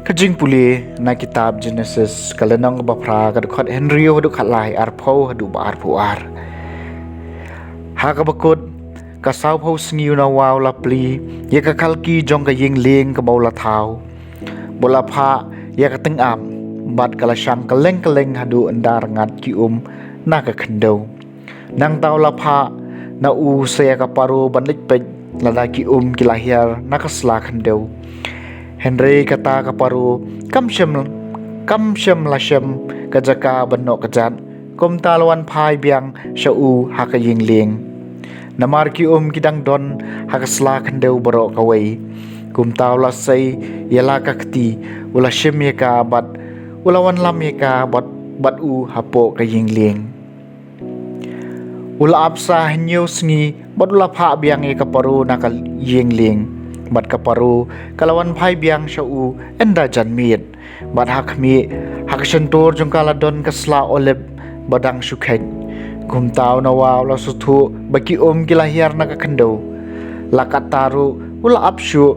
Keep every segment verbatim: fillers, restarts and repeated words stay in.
Ka jingpule na kitab Genesis, ka lynnong kaba phra, ka dkhot hynriew haduh khatlai, arphew haduh ba arphew ar. Ha kaba kut, ka sawphew sngi u Noah u la plie ïa ka khalki jong ka ïing lieng kaba u la thaw, bad u la phah ïa ka tyngab, bad ka la shang kylleng kylleng haduh ynda rngat ki um na ka khyndew. Nangta u la phah na u sa ïa ka paro ban leit peit lada ki um ki la hiar na ka sla khyndew. Hynrei kata ka paro kam shym, kam shym la shem ka jaka ban noh kjat, kumta la wan phai biang sha u ha ka ïing lieng. Namar ki um ki dang don ha ka sla khyndew baroh kawei. Kumta u la sei ïa la ka kti, u la shim ïa ka bad u la wanlam ïa ka bad, bad u hapoh ka ïing lieng. U la ap sa hynñiew sngi bad u la phah biang ïa ka paro na ka ïing lieng. Bad ka paro ka la wan phai biang sha u ynda jan miet. Bad ha khmih, ha ka shyntur jong ka la don ka sla olib ba dang shu kheit. Kumta u Noah u la sngewthuh ba ki um ki la hiar na ka khyndew. La katta ruh u la ap shuh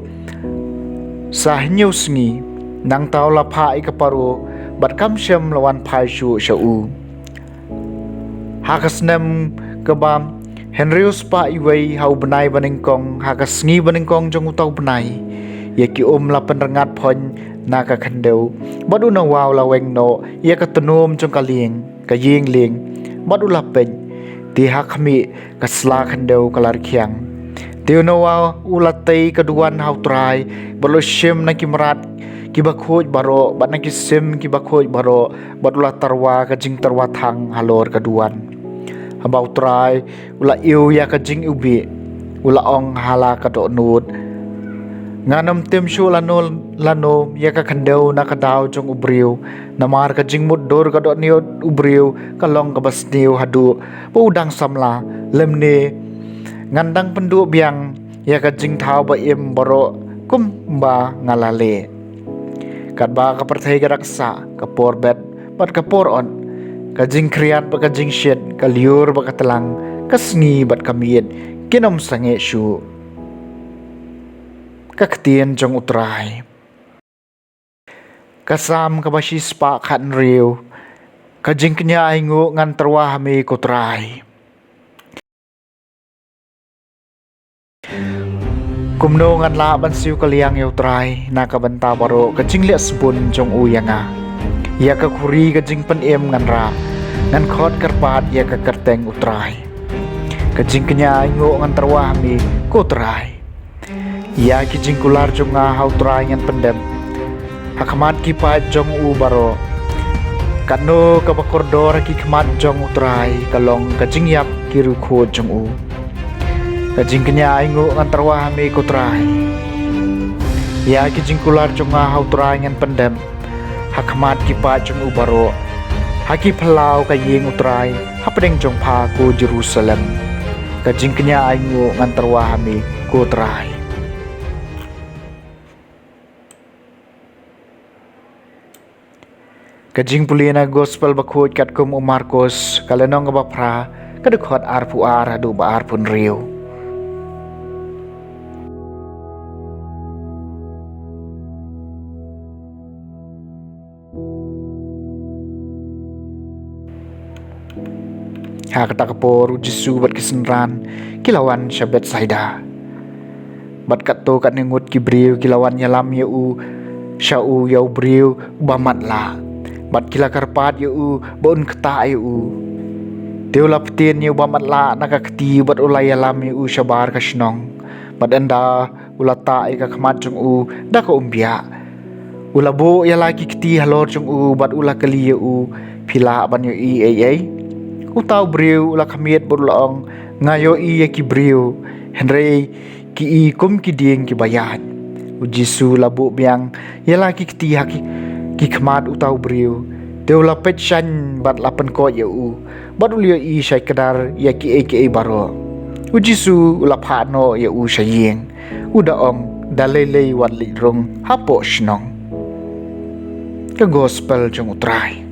sa hynñiew sngi. Nangta u la phah ïa ka paro bad kam shym la wan phai shuh sha u. Ha ka snem kaba hynriew spah wei ha u bnai banyngkong, ha ka sngi banyngkong jong uta u bnai, ïa ki um la pynrngat phoiñ na ka khyndew. Bad u Noah u la weng noh ïa ka tnum jong ka lieng, ka ïing lieng, bad u la peit, te ha khmih ka sla khyndew ka la rkhiang. Te u Noah u la tei ka duwan ha u Trai, bad u la shim na ki mrad kiba khuid baroh bad na ki sim kiba khuid baroh, bad u la tyrwa ka jingtyrwa thang halor ka duwan. Haba u Trai u la ïoh ïa ka jingiwbih, u la ong ha la ka dohnud, ngan ym tim shuh lano lano ïa ka khyndew na ka daw jong u briew, namar ka jingmutdur ka dohnud u briew ka long kaba sniew haduh ba u dang samla, lymne ngan dang pynduh biang ïa ka jingthaw ba im baroh kumba nga la leh. Katba ka pyrthei ka dang sah, ka por bet bad ka por ot, ka jingkhriat bad ka jingshit, ka lyiur bad ka tlang, ka sngi bad ka miet, kin ym sangeh shuh. Ka ktien jong u Trai. Ka Salm kaba shispah khathynriew. Ka jingkñia ainguh ngan tyrwa ha me ko Trai. Kumno ngan lah ban siew kylliang ïa u Trai na ka bynta baroh ka jingleh sbun jong u ïa nga? Ïa ka khuri ka jingpynim ngan rah, ngan khot kyrpad ïa ka kyrteng u Trai. Ka jingkñia ainguh ngan tyrwa ha me ko Trai. Ïa ki jingkular jong nga ha u Trai ngan pyndep, ha khmat ki paid jong u baroh. Katno kaba kordor ha ki khmat jong u Trai ka long ka jingïap ki riewkhuid jong u. Ka jingkñia ainguh ngan tyrwa ha me ko Trai. Ïa ki jingkular jong nga ha u Trai ngan pyndep, ha khmat ki paid jong u baroh, ha ki phyllaw ka ïing u Trai, hapdeng jong pha ko Jerusalem. Ka jingkñia ainguh ngan tyrwa ha me ko Trai. Ka jingpule na Gospel bakhuid katkum u Markos, ka lynnong kaba phra, ka dkhot arphew ar haduh ba arphew hynriew. Ha kata ka por u Jisu bad ki synran ki la wan sha Bethsaida. Bad katto katne ngut ki briew ki la wan ïalam ïa u, sha u ïa u briew uba matlah. Bad ki la kyrpad ïa u ba un ktah ïa u. Te u la ptien ïa uba matlah na ka kti bad u la ïalam ïa u shabar ka shnong. Bad ynda u la tah ïa ka khmat jong u da ka umbiah. U la buh ïa la ki kti halor jong u bad u la kylli ïa u, phi lah ban ïohi ei ei? Uta u briew u la khmied bad u la ong, nga ïohi ïa ki briew, hynrei ki i kum ki dieng kiba ïaid. U Jisu u la buh biang ïa la ki kti ha ki, ki khmat uta u briew. Te u la peit shaiñ bad la pynkoit ïa u. Bad u la ïohi shai kdar ïa kiei kiei baroh. U Jisu u la phah noh ïa u sha ïing. U da ong, da lei lei wat leit rung hapoh shnong. Ka Gospel jong u Trai.